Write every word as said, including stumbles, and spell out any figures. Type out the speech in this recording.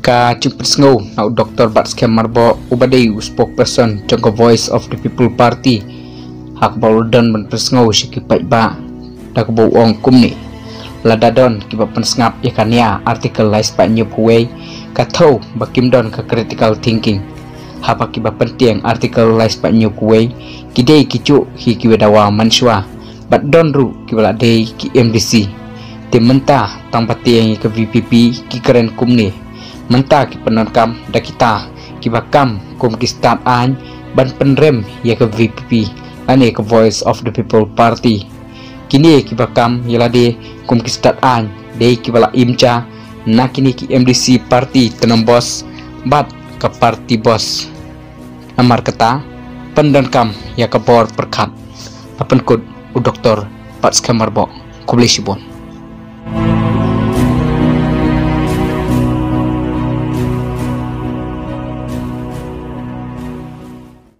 Ka jingpynsngew na u Doctor Batskhem Myrboh uba dei u spokesperson jong ka Voice of the People Party, ha kaba u la don ban pynsngew sha ki paidbah da kaba u ong kumne: lada don kiba pynsngap ïa ka nia Article lai spah hynñiew phew wei, ka thew ba kim don ka critical thinking. Haba kiba pyntieng Article lai spah hynñiew phew wei ki dei kijuh hi kiba dawa mynshuwa, bad don ruh kiba la dei ki M D C. Te mynta tang ba tieng ïa ka V P P ki kren kumne. Mynta ki pyndonkam da kita kiba kam kum ki stad aiñ ban pynrem ïa ka V P P lane ka Voice of the People Party. Kine kiba kam ïa lade kum ki stad aiñ dei kiba la im ja na kine ki M D C party tnam bos bad ka party bos. Namar kata, pyndonkam ïa ka bor pyrkhat. La pynkut u Doctor Batskhem Myrboh. Khublei shibun.